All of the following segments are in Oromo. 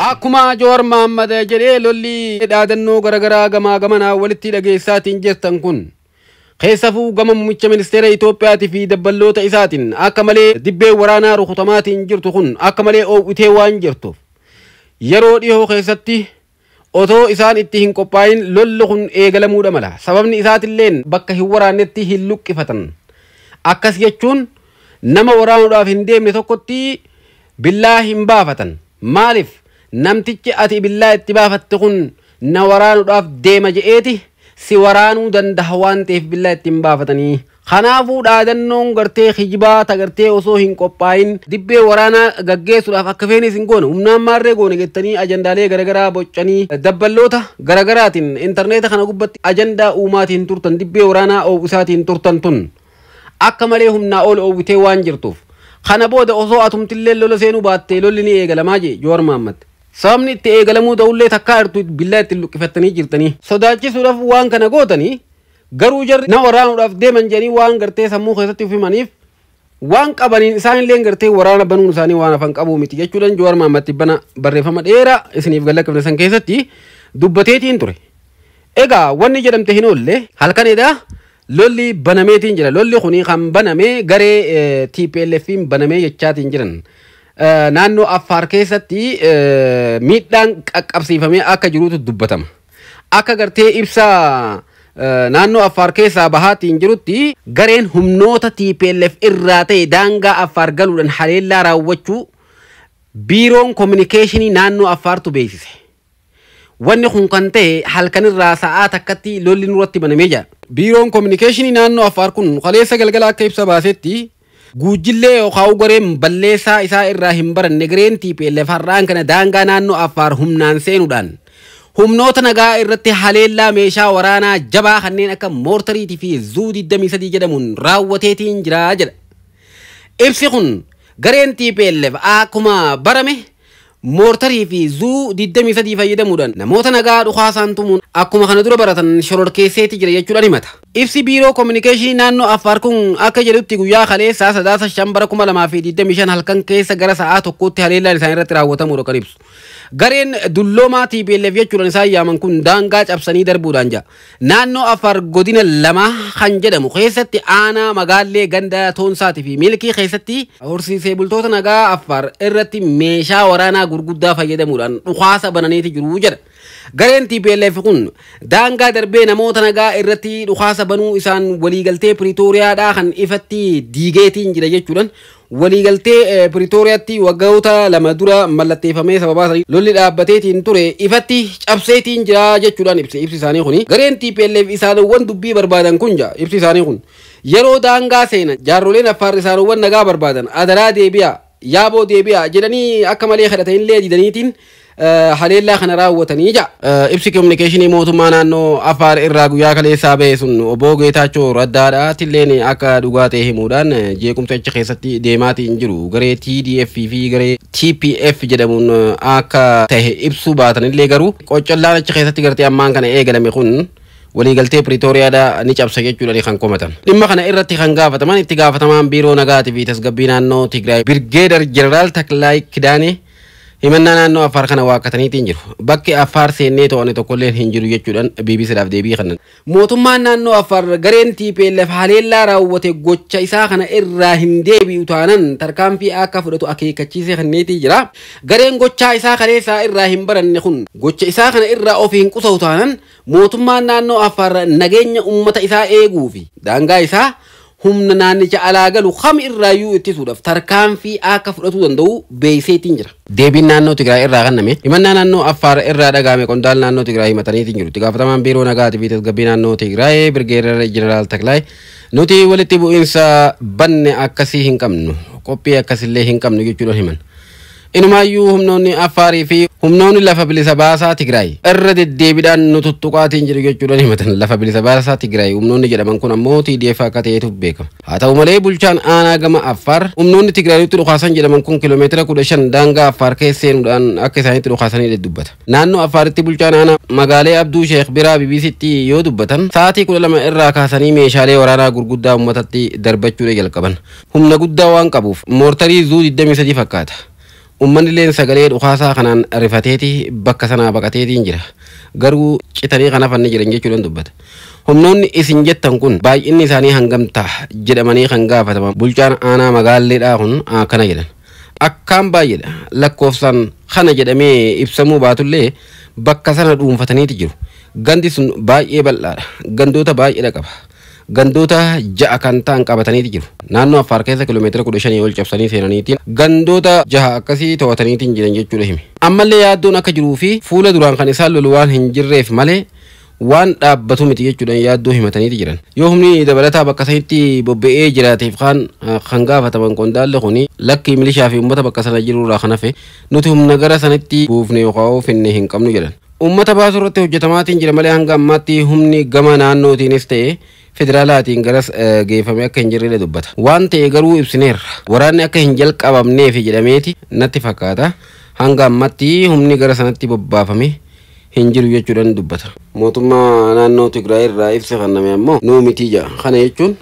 Akkuma Jowaar Mahaammad jedhee, lolli dhaadannoo garaagaraa gamaa gamanaa walitti dhageessaatiin jirtan kun keessafuu gama muummicha ministeera Itoophiyaatii fi dabballoota isaatiin akka malee dibbee waraanaa rukutamaatiin jirtu kun akka malee oowwitee waan jirtuuf, yeroo dhihoo keessatti otoo isaan itti hin qophaa'in lolli kun eegalamuudha mala. Sababni isaatilleen bakka hin waraannetti hin luqqifatan. Akkas jechuun nama waraanuudhaaf hin deemne tokkotti billaa hin baafatan. Maaliif? Namtichi ati billaa itti baafatte kun na waraanuudhaaf deema je'eeti si waraanuu danda'a waan ta'eef billaa ittiin baafatanii. Kanaafuu dhaadannoon gartee kijibaa tagartee osoo hin qophaa'in dibbee waraanaa gaggeessuudhaaf akka feenis hin goone, humnaan maarree goone jettanii ajandaalee garaagaraa boccanii dabballoota garaagaraatiin intarneeta kana gubbatti ajandaa uumaatiin turtan, dibbee waraanaa oowwisaatiin turtan tun akka malee humnaa ol oowwitee waan jirtuuf, kana booda osoo atumtillee lola seenuu baattee lolli ni eegalamaa jee Jowaar Mahaammad. Sababni itti eegalamuu ta'ullee takkaa irtu billaa ittiin luqqifattanii jirtanii. Sodaachisuudhaaf waan kana gootanii, garuu jarri na waraanuudhaaf deeman jedhanii waan gartee sammuu keessatti ufimaniif waan qabaniin isaanillee gartee waraana banuun isaanii waan hafan qabuu miti jechuudhaan Jowaar Mahaammad bana barreeffama dheeraa isiniif gallaqqabne san keessatti dubbateetiin ture. Egaa wanni jedhamte hin oolle, halkanidha. Lolli banameetiin jira. Lolli kuni kan baname garee TPLF'n banamee jechaatiin jiran. Naannoo Affaar keessatti miidhaan qaqqabsiifamee akka jirutu dubbatama. Akka gartee ibsa naannoo Affaar keessaa bahaatiin jirutti, gareen humnoota TPLF irraa ta'e daangaa Affaar galuudhaan haleellaa raawwachuu biiroon kominikeeshinii naannoo Affaartu beeksise. Wanni kun kan ta'e halkanirraa sa'aa takkatti lolli nurratti banamee jira. Biiroon kominikeeshinii naannoo Affaar kun kaleessa galgala akka ibsa baasetti, guujjillee yookaan gareen balleessaa isaa irraa hin baranne gareen TPLF har'aan kana daangaa naannoo Affaar humnaan seenuudhaan humnoota nagaa irratti haleellaa meeshaa waraanaa jabaa kanneen akka moortariitii fi zuu 23 jedhamuun raawwateetiin jira jedha. Ibsi kun gareen TPLF akkuma barame moortarii fi zuu 23 fayyadamuudhaan namoota nagaa dhukaasaan tumuun akkuma kana dura baratan shororkeesseeti jira jechuudhaan himata. Ibsi biiroo kominikeeshinii naannoo Affaar kun akka jedhutti, guyyaa kaleessaa Sadaasa 5 bara 2025 halkan keessa gara sa'aa 1tti haleellaan isaan irratti raawwatamuudha kan ibsu. Gareen dulloomaa TPLF jechuudhaan isaan yaaman kun daangaa cabsanii darbuudhaan jira. Naannoo Affaar godina lama kan jedhamu keessatti aanaa magaallee ganda Toonsaatii fi Milkii keessatti horsiisee bultoota nagaa Affaar irratti meeshaa waraanaa gurguddaa fayyadamuudhaan dhukaasa bananiiti jiru jedha. Gareen TPLF kun daangaa darbee namoota nagaa irratti dhukaasa banuu isaan waliigaltee Piriitooriyaadhaa kan ifatti diigeetiin jira jechuudhaan, waliigaltee Piriitooriyaatti waggoota 2 dura mallatteeffamee sababaa lolli dhaabbateetiin ture ifatti cabseetiin jira jechuudhaan ibse ibsi isaanii kuni. Gareen TPLF isaanowwan dubbii barbaadan kun jaa ibsi isaanii kun, yeroo daangaa seenan jaarroleen Affaar isaanowwan nagaa barbaadan adaraa deebi'a, yaaboo deebi'a jedhanii akka malee kadhatanillee didaniitiin haleellaa kana raawwatanii jaa. Ibsi kominikeeshinii mootummaa naannoo Affaar irraa guyyaa kaleessaa bahe sun obbo Geetaachoo Raddaadha tilleen akka dhugaa ta'e himuudhaan, jeequmsa achi keessatti deemaatiin jiru garee TDF fi garee TPF jedhamuun akka ta'e ibsuu baatanillee, garuu qoccollaan achi keessatti gartee ammaan kana eegalame kun waliigaltee Piriitooriyaadhaa ni cabsa jechuudhaan kan komatan. Dhimma kana irratti kan gaafataman itti gaafatamaan biiroo nagaatii fi tasgabbii naannoo Tigraay Birgeedar Jeneraal Taklaay Kidaanee himannaa naannoo Affaar kana waakkataniitiin jiru. Bakki Affaar seennee to'anne tokkollee hin jiru jechuudhaan BBCdhaaf deebii kennan. Mootummaan naannoo Affaar gareen TPLF haleellaa raawwate gocha isaa kana irraa hin deebi'u taanan tarkaanfii akka fudhatu akeekkachiisee kenneetii jira. Gareen gochaa isaa kaleessaa irraa hin baranne kun gocha isaa kana irraa of hin qusatu taanan, mootummaan naannoo Affaar nageenya uummata isaa eeguu fi daangaa isaa humna naannicha alaa galu kam irraayyuu ittisuudhaaf tarkaanfii akka fudhatuu danda'u beeyseetiin jira. Deebiin naannoo Tigraay irraa kenname himannaa naannoo Affaar irraa dhagahame qondaala naannoo Tigraay himataniitiin jiru. Itti gaafatamaan biiroo nagaatii fi tasgabbii naannoo Tigraay Birgeedar Jeneraal Taklaay, nuti walitti bu'iinsa banne akkasii hin qabnu, qophii akkasillee hin qabnu jechuudhaan himan. Inumaayyuu humnoonni Affaarii fi humnoonni lafa bilisa baasaa Tigraay irra deddeebiidhaan nu tuttuqaatiin jiru jechuudhaan himatan. Lafa bilisa baasaa Tigraay humnoonni jedhaman kun ammoo TDF akka ta'etu beekama. Haa ta'u malee, bulchaan aanaa gama Affaar humnoonni Tigraayitti dhukaasan jedhaman kun kiiloomeetira 15 daangaa Affaar keessa seenuudhaan akka isaanitti dhukaasanii dubbata. Naannoo Affaaritti bulchaan aanaa magaalee Abduu Sheekh biraa BBCtti yoo dubbatan, sa'aatii 12 irraa kaasanii meeshaalee waraanaa gurguddaa uummatatti darbachuudha jalqaban. Humna guddaa waan qabuuf moortarii zuu 23 fakkaata. Uummanni illee sagalee dhukaasaa kanaan rifateeti bakka sanaa baqateetiin jira. Garuu citanii kan hafan ni jiran jechuudhaan dubbata. Humnoonni isin jettan kun baay'inni isaanii hangam ta'a jedhamanii kan gaafataman bulchaan aanaa magaalleedhaa kun akkana jedhan. Akkaan baay'eedha lakkoofsaan kana jedhamee ibsamuu baatullee bakka sana dhuunfataniiti jiru. Gandi sun baay'ee bal'aadha. Gandoota baay'eedha qaba. Gandoota 6 kan ta'an qabataniiti jiru. Naannoo Affaar keessa kiiloomeetira 15 ol cabsanii seenaniitiin gandoota 6 akkasii to'ataniitiin jiran jechuudha hime. Ammallee yaaddoon akka jiruu fi fuula duraan kan isaan lolu waan hin jirreef malee waan dhaabbatu miti jechuudhaan yaaddoo himataniiti jiran. Yoo humni dabalataa bakka sanitti bobba'ee jiraateef kan gaafataman qondaalli kuni lakkii milishaa fi uummata bakka sana jirurraa kan hafe nuti humna gara sanitti buufne yookaan finne hin qabnu jedhan. Uummata baasuu irratti hojjetamaatiin jira malee hanga ammaatti humni gama naannootiinis ta'e federaalaatiin garas geeffamee akka hin jirre dubbata. Waan ta'e garuu ibsineerra. Waraanni akka hin jalqabamneef jedhameeti natti fakkaata. Hanga ammaatti humni gara sanatti bobbaafame hin jiru jechuudhaan dubbata. Mootummaa naannoo Tigraay irraa ibsa kenname ammoo nuu miti jedha. Kana jechuun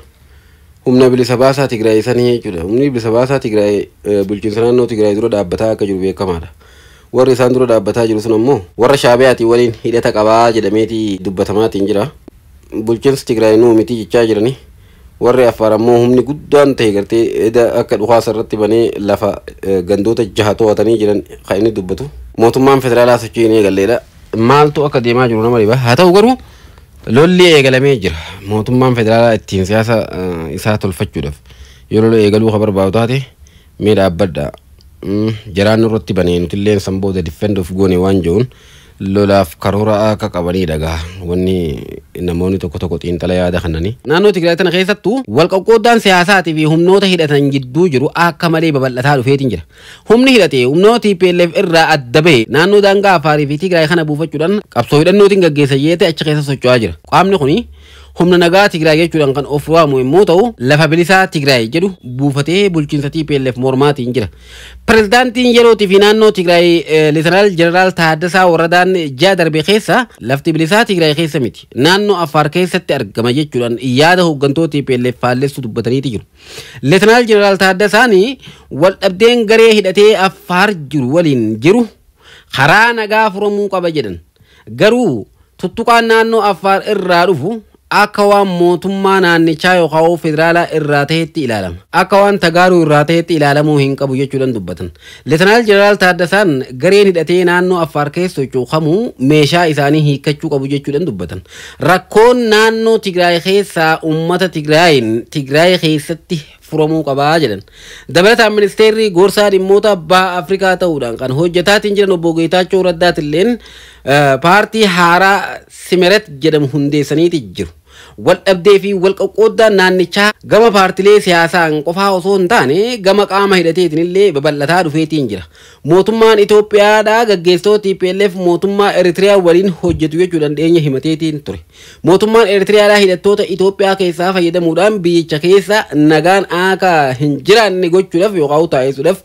humna bilisa baasaa Tigraay sanii jechuudha. Humni bilisa baasaa Tigraay bulchiinsa naannoo Tigraay dura dhaabbataa akka jiru beekamaadha. Warri isaan dura dhaabbataa jiru sun ammoo warra Shaabiyaatiin waliin hidhata qabaa jedhameeti dubbatamaatiin jira. Bulchiinsi Tigraay nuu miti jechaa jirani. Warri Affaar ammoo humni guddaan ta'e gartee eda akka dhukaasa irratti banee lafa gandoota 6 to'atanii jiran kan inni dubbatu. Mootummaan federaalaa sochii hin eegalleedha. Maaltu akka deemaa jiru nama dhiba. Haa ta'u garuu lolli eegalamee jira. Mootummaan federaalaa ittiin siyaasa isaa tolfachuudhaaf yoo lola eegaluu kan barbaadu taate mee dhaabbadha. Jaraan irratti banee nuti illee san booda defend of goone waan jiruun lolaaf karoora akka qabanii dhagaa wanni namoonni tokko tokko xiinxala yaada kanani. Naannoo Tigraay tana keessattuu wal qoqqooddaan siyaasaatii fi humnoota hidhatan gidduu jiru akka malee babal'ataa dhufeetiin jira. Humni hidhatee humnoota TPLF irraa adda bahe naannoo daangaa Afaarii fi Tigraay kana buufachuudhaan qabsoo hidhannootiin gaggeessa jeetee achi keessa socho'aa jira. Qaamni kuni humna nagaa Tigraay jechuudhaan kan of waamu yommuu ta'u lafa bilisaa Tigraay jedhu buufatee bulchiinsa TPLF mormaatiin jira. Pirezidaantiin yerootii fi naannoo Tigraay Leetanaal Jeneraal Taaddasaa Warradaan ji'a darbe keessa lafti bilisaa Tigraay keessa miti naannoo Affaar keessatti argama jechuudhaan yaada hooggantoota TPLF faallessu dubbataniiti jiru. Leetanaal Jeneraal Taaddasaan wal dhabdeen garee hidhatee Affaar jiru waliin jiru karaa nagaa furamuu qaba jedhan. Garuu tuttuqaan naannoo Affaar irraa dhufu akka waan mootummaa naannichaa yookaan federaalaa irraa ta'etti ilaalama. Akka waan tagaaruu irraa ta'etti ilaalamuu hin qabu jechuudhaan dubbatan. Leetanaal Jeneraal Taaddasaan gareen hidhatee naannoo Affaar keessa socho'u kamuu meeshaa isaanii hiikkachuu qabu jechuudhaan dubbatan. Rakkoon naannoo Tigraay keessaa uummata Tigraay keessatti furamuu qabaa jedhan. Dabalataan ministeerri gorsaa dhimmoota baha Afrikaa ta'uudhaan kan hojjetaatiin jiran obbo Geetaachoo Raddaatilleen paartii haaraa Simeret jedhamu hundeessaniiti jiru. Wal dhabdee fi wal qoqqooddaan naannichaa gama paartilee siyaasaan qofaa osoo hin taane gama qaama hidhateetiin illee babal'ataa dhufeetiin jira. Mootummaan Itoophiyaadhaa gaggeessitoota TPLF mootummaa Eritiriyaa waliin hojjetu jechuudhaan dhiyeenya himateetiin ture. Mootummaan Eritiriyaadhaa hidhattoota Itoophiyaa keessaa fayyadamuudhaan biyyicha keessa nagaan akka hin jiraanne gochuudhaaf yookaan taasisuudhaaf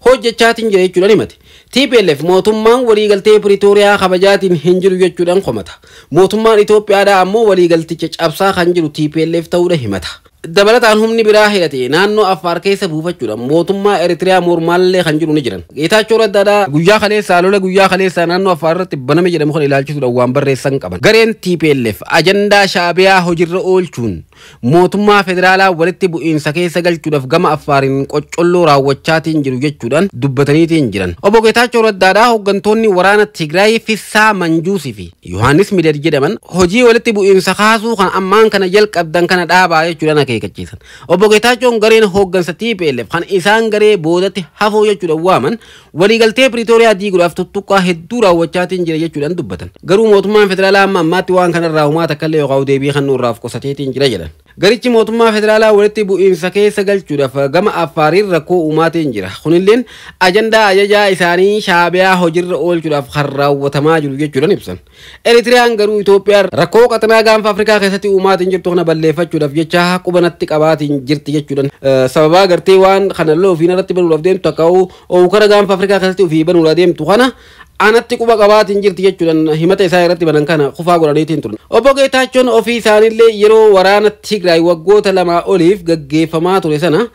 hojjechaatiin jira jechuudhaan himate. TPLF mootummaan waliigaltee Piriitooriyaa kabajaatiin hin jiru jechuudhaan komata. Mootummaan Itoophiyaadhaa ammoo waliigalticha cabsaa kan jiru TPLF ta'uudha himata. Dabalataan humni biraa hidhate naannoo Affaar keessa buufachuudhaan mootummaa Eritiriyaa mormaallee kan jiru ni jiran. Geetaachoo Raddaadhaa guyyaa kaleessaa lola guyyaa kaleessaa naannoo Affaar irratti baname jedhamu kan ilaalchisuudhaan waan barreessan qaban. Gareen TPLF ajandaa Shaabiyaa hojiirra oolchuun mootummaa federaalaa walitti bu'iinsa keessa galchuudhaaf gama Affaariin qoccolloo raawwachaatiin jiru jechuudhaan dubbataniitiin jiran. Obbo Geetaachoo Raddaadhaa hooggantoonni waraana Tigraay Fissaa Manjuusii fi Yohaannis Midad jedhaman hojii walitti bu'iinsa kaasuu kan ammaan kana jalqabdan kana dhaabaa jechuudhaan akeekkachiisan. Obbo Geetaachoon gareen hooggansa TPLF kan isaan garee boodatti hafoo jechuudhaan waaman waliigaltee Piriitooriyaa diiguudhaaf tuttuqqaa hedduu raawwachaatiin jira jechuudhaan dubbatan. Garuu mootummaan federaalaa amma ammaatti waan kanarraa homaa takkallee yookaan deebii kan nurraaf qosateetiin jira jedhan. Garichi mootummaa federaalaa walitti bu'iinsa keessa galchuudhaaf gama Affaariin rakkoo uumaatiin jira. Kunilleen ajandaa ajajaa isaanii Shaabiyaa hojiirra oolchuudhaaf kan raawwatamaa jiru jechuudhaan ibsan. Eritiriyaan garuu Itoophiyaa rakkoo qaxanaa gaanfa Afrikaa keessatti uumaatiin jirtu kana balleeffachuudhaaf jecha qubanatti qabaatiin jirti jechuudhaan sababaa gartee waan kana lola ofiin irratti banuudhaaf deemtu akka ookara gaanfa Afrikaa keessatti ofii banuudhaaf deemtu kana anatti quba qabaatiin jirti jechuudhaan himata isaa irratti banan kana kufaa godhaniitiin turan. Obbo Geetaachoon ofii isaaniillee yeroo waraana Tigraay waggoota 2 oliif gaggeeffamaa ture sana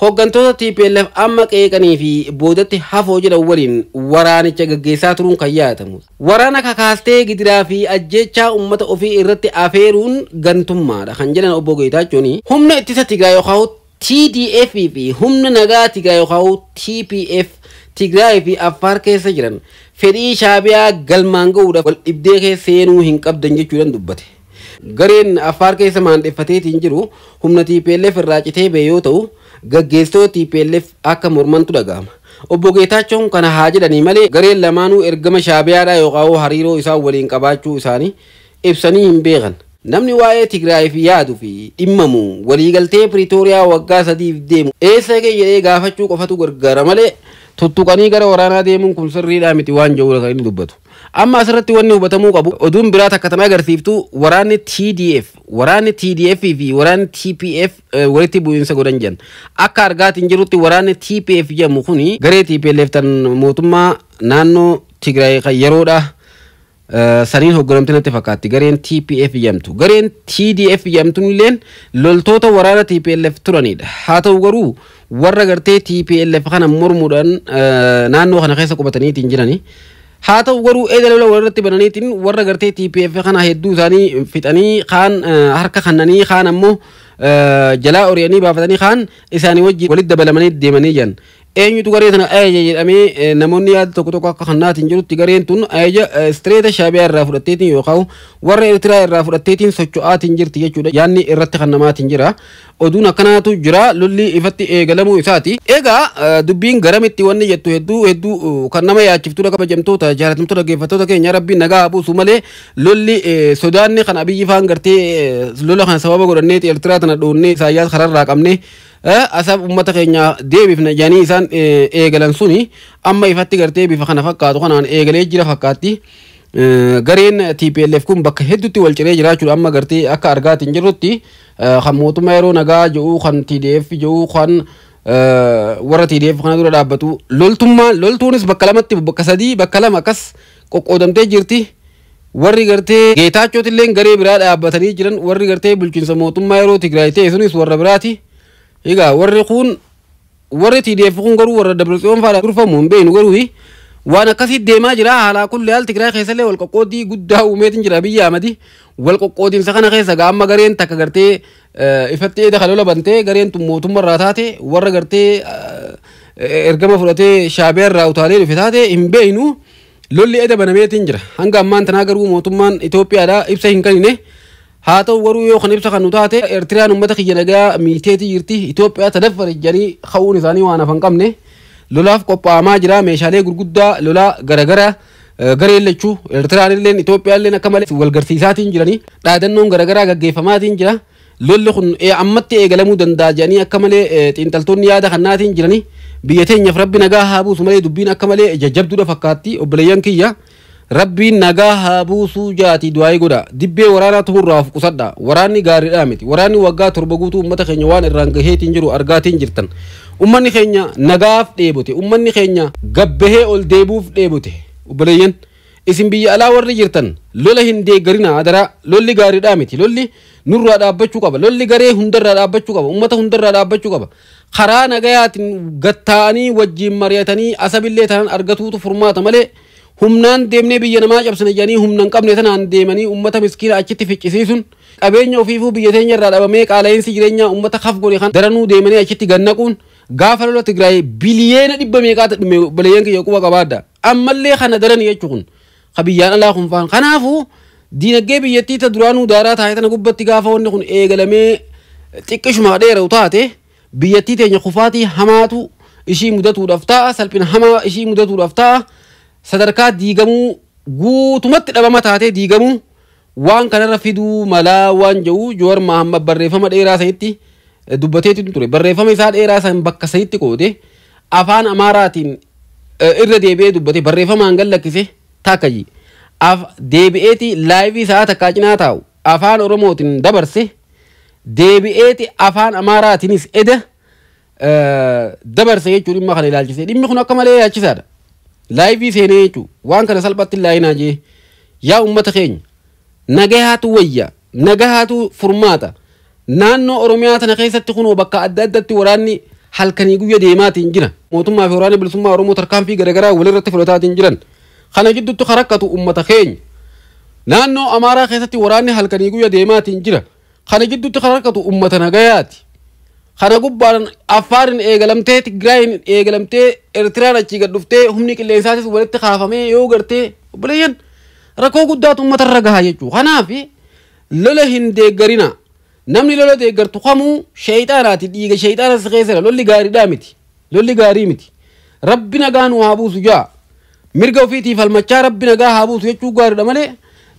Hooggantoota TPLF amma qeeqanii fi boodatti hafoo jedhan waliin waraanicha gaggeessaa turuun kan yaadatamu. Waraana kakaastee gidiraa fi ajjeechaa uummata ofii irratti afeeruun gantummaadha kan jedhan obbo Geetaachoon humna ittisa Tigraay yookaan TDF fi humna nagaa Tigraay yookaan TPF Tigraay fi Affaar keessa jiran fedhii Shaabiyaa galmaan ga'uudhaaf wal dhibdee keessa seenuu hin qabdan jechuudhaan dubbate. Gareen Affaar keessa maandeffateetiin jiru humna TPLF irraa citee ba'e yoo ta'u gaggeessitoota TPLF akka mormantu dhaga'ama. Obbo Geetaachoon kana haa jedhanii malee gareen lamaanuu ergama Shaabiyaadhaa yookaan hariiroo isaan waliin qabaachuu isaanii ibsanii hin beekan. Namni waa'ee Tigraayiif yaadu fi dhimmamu waliigaltee Piriitooriyaa waggaa 3 deemu eessa ga'e jedhee gaafachuu qofatu gargaara malee tuttuqanii gara waraanaa deemuun kun sirriidhaa miti waan jedhudha kan inni dubbatu. Amma asirratti wanni hubatamuu qabu oduun biraa takka tan agarsiiftu waraanni TDF, waraanni TDF fi waraanni TPF walitti bu'iinsa godhan jiran. Akka argaatiin jirutti waraanni TPF jedhamu kuni garee TPLF tan mootummaa naannoo Tigraay kan yeroodha saniin hoogganamte natti fakkaatti gareen TPF jedhamtu. Gareen TDF jedhamtuun illeen loltoota waraana TPLF turanidha. Haa ta'u garuu warra gartee TPLF kana mormuudhaan naannoo kana keessa qubataniitiin jirani. Haa ta'u garuu eeda lola walirratti bananiitiin warra gartee TPF kana hedduu isaanii fixanii kaan harka kannanii kaan ammoo jalaa ori'anii baafatanii kaan isaanii wajjin walitti dabalamanii deemanii jiran. Eenyutu garee tana ajaja jedhamee namoonni yaada tokko tokko akka kannaatiin jirutti gareen tun ajaja istireeta Shaabiyaa irraa fudhatteetiin yookaan warra Eertiraa irraa fudhatteetiin socho'aatiin jirti jechuudha. Yaadni irratti kan namaatiin jira. Oduun akkanaatu jira lolli ifatti eegalamuu isaati. Egaa dubbiin garamitti wanni jettu hedduu hedduu kan nama yaachiftudha kabajamtoota jaalatamtoota dhaggeeffattoota keenya rabbiin nagaa buusu malee lolli sodaanni kan Abiyyi faan gartee lola kana sababa godhanneeti Eertiraa tana dhoonnee Isaayyaas kararraa qabne asaaf uummata keenya deebifna jedhanii isaan eegalan suni amma ifatti gartee bifa kana fakkaatu kanaan eegalee jira fakkaatti. Gareen TPLF kun bakka hedduutti wal ciree jiraachuudha amma gartee akka argaatiin jirrutti kan mootummaa yeroo nagaa jedhu kan TDF jedhu kan warra TDF kana dura dhaabbatu loltummaa loltuunis bakka lamatti bakka sadii bakka lama akkas qoqqoodamtee jirti. Warri gartee Geetaachootillee garee biraa dhaabbatanii jiran warri gartee bulchiinsa mootummaa yeroo Tigraay ta'e sunis warra biraati. Egaa warri kun warri TDF kun garuu warra Dabratsiyoon fa'aadha durfamu hin beeknu garuu waan akkasii deemaa jira. Haalaa kulli haal Tigraay keessallee wal qoqqoodii guddaa uumeetiin jira Abiyyi Ahmadi. Wal qoqqoodiinsa kana keessa amma gareen takka gartee ifatti eeda kan lola bantee gareen tun mootummaa irraa taate warra gartee ergama fudhatee Shaabiyaa irraa utaalee dhufe taate hin beeknu. Lolli eeda banameetiin jira. Hanga ammaan tanaa garuu mootummaan Itoophiyaadhaa ibsa hin kennine. Haa ta'u garuu yoo kan ibsa kan nu taate Eertiraan uummata kiyya nagaa miiteetii jirti Itoophiyaa tadaffare jedhanii ka'uun isaanii waan hafan qabne lolaaf qophaa'amaa jira. Meeshaalee gurguddaa lolaa garagara gareen lachuu Eertiraan illeen Itoophiyaan illeen akka malee wal garsiisaatiin jiranii dhaadannoon garagaraa gaggeeffamaatiin jira. Lolli kun ammatti eegalamuu danda'a jedhanii akka malee xiinxaltoonni yaada kannaatiin jiranii biyya teenyaaf rabbi nagaa haa buusu malee dubbiin akka malee jajjabduudha fakkaatti obboleeyyan kiyya. Rabbiin nagaa haa buusuu jaati du'aayii godha. Dibbee waraanaa tumurraa of qusadha. Waraanni gaariidhaa miti. Waraanni waggaa 7 guutuu uummata keenya waan irraan gaheetiin jiru argaatiin jirtan. Uummanni keenya nagaaf dheebote. Uummanni keenya gabbahee ol deebuuf dheebote. Obboleeyyan isin biyya alaa warri jirtan lola hin deeggarina adaraa. Lolli gaariidhaa miti. Lolli nurraa dhaabbachuu qaba. Lolli garee hundarraa dhaabbachuu qaba. Uummata hundarraa dhaabbachuu qaba. Karaa nagayaatiin gattaa'anii wajjin mari'atanii asabillee tanan argatuutu furmaata malee humnaan deemnee biyya namaa cabsina jedhanii humna hin qabne tanaan deemanii uummata miskiina achitti ficcisiisuun qabeenya ofiifuu biyya teenya irraa dhabamee qaala'insi jireenyaa uummata kaf godhe kan daranuu deemanii achitti gannaquun gaafa lola Tigraay biliyeena 100 meeqaatu dhume obboleeyyan kiyya quba qabaadha. Ammallee kana daranii jechuun kun biyyaan alaa kun faan. Kanaafuu diinagdee biyyattii ta duraanuu daaraa taa'ee tana gubbatti gaafa wanni kun eegalamee xiqqishuma dheerau taate biyyattii teenya kufaatii hamaatu ishii mudatuudhaaf ta'a salphina hamaa ishii mudatuudhaaf ta'a. Sadarkaa diigamuu guutumatti dhabama taatee diigamuu waan kanarra fiduu malaa waan jedhu Jowaar Mahammad barreeffama dheeraa sanitti dubbateetu ture. Barreeffama isaa dheeraa san bakka sanitti qoode afaan Amaaraatiin irra deebi'ee dubbate barreeffamaan gad lakkise takka ji. Deebi'eeti laayivii isaa takkaa cinaa taa'u afaan Oromootiin dabarse deebi'eeti afaan Amaaraatiinis eda dabarse jechuun dhimma kana ilaalchise. Dhimmi kun akka malee yaachisaadha. Laayivii seenee jechuun waan kana salphatti laayinaa jee yaa uummata keenya nagahaatu wayya nagahaatu furmaata. Naannoo Oromiyaa tana keessatti kunoo bakka adda addatti waraanni Halkanii guyya deemaatiin jira. Mootummaa fi waraanni bilisummaa Oromoo tarkaanfii garaagaraa walirratti fudhataatiin jiran. Kana gidduutti rakkatu uummata keenya. Naannoo Amaaraa keessatti waraanni halkanii guyya deemaatiin jira. Kana gidduutti rakkatu uummata nagayaati. Kana gubbaan Affaarin eegalamtee, Tigraayin eegalamtee, Eertiraan achii gad dhuftee, humni qilleensaatis walitti kaafamee yoo gartee obboleeyyan rakkoo guddaatu uummata irra gaha jechuudha. Kanaaf lola hin deeggarina. Namni lola deeggartu kamuu sheeyxaanaati, dhiiga sheeyxaana si keessa jira. Lolli gaariidhaa miti. Lolli gaarii miti. Rabbi nagaa nu haa buusu jaa. Mirga ofiitiif falmachaa rabbi nagaa haa buusu jechuu gaariidha malee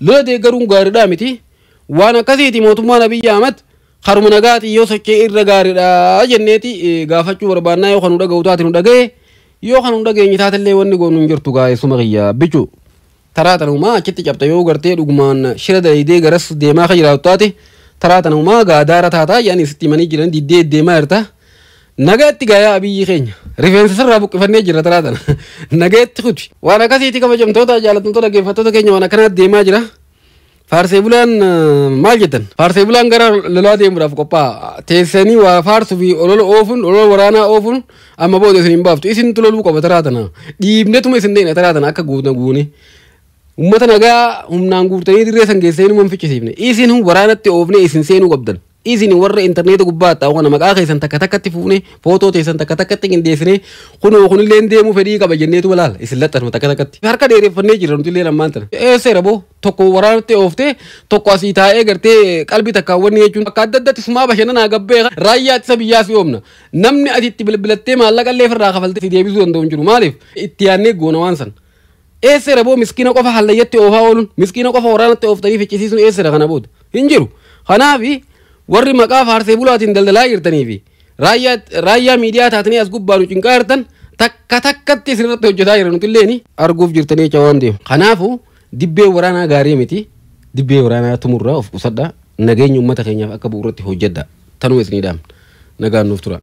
lola deeggaruun gaariidhaa miti. Waan akkasiiti mootummaan Abiyyi Ahmad haruma nagaatii yoo sochee irra gaariidha jenneeti gaafachuu barbaannaa. Yoo kan nu dhaga'u taate nu dhaga'e, yoo kan nu dhageenye taatellee wanni goonu hin jirtu gaa'essuma kiyya bichu. Taraa tanumaa achitti cabta yoo gartee dhugumaan shira dalaydee garas deemaa kan jiraatu taate, taraa tanumaa gaadaara taataa yaani sitti himanii jiran diddee deemaa jirta. Nagaatti gaayaa Abiyyi keenya rifeensa sirraa buqqifannee jira, taraa tana nagaatti kuti. Waan akkasiiti kabajamtoota jaallatamtoota dhaggeeffattoota keenya, waan akkanaatti deemaa jira. Faarsee bulaan maal jettan? Faarsee bulaan gara lolaa deemuudhaaf qophaa'a. Teessanii waa faarsuu fi olola oofuun, olola waraanaa oofuun amma booda isin hin baaftu. Isin loluu qaba taraa tana. Dhiibnetuma isin deemna taraa tana akka guutna guune. Uummata nagaa humnaan guurtanii dirree san geessanii numa hin ficcisiifne. Isin waraanatti oofne isin seenuu qabdan. Isin warra intarneeta gubbaa taa'u kana maqaa keessan takka takkatti fuune, footoo teessan takka takkatti qindeessine, kunoo kunillee deemuu fedhii qaba jenneetu laala isin laxxanuma takka takkatti. Harka dheereffannee jirra nuti illee lammaan tana. Eesseera boo tokko waraanatti ooftee, tokko asii taa'ee gartee qalbii takkaan wanni jechuun akka adda addatti sumaa bashannanaa gabbee raayyaa ittisa biyyaa si oomna. Namni ati itti bilbilattee maallaqa illee ofirraa kafaltee si deebisuu danda'u hin jiru. Maaliif itti yaadnee goona waan sana. Eesseera boo miskiina qofa hallayyatti oofaa ooluun, miskiina qofa waraanatti ooftanii ficcisiisuun eesseera kana booda hin jiru. Kanaafi warri maqaa faarsee bulaatiin daldalaa jirtanii fi raayyaa miidiyaa taatanii as gubbaa nu cinqaa jirtan, takka takkatti isinirratti hojjetaa jira, nuti illee arguuf jirtanii jecha waan deemu. Kanaafuu dibbee waraanaa gaarii miti. Dibbee waraanaa tumurraa of qusadhaa. Nageenya uummata keenyaaf akka bu'uuratti hojjedha. Tanuma isinii dhaamna. Nagaan nuuf tura.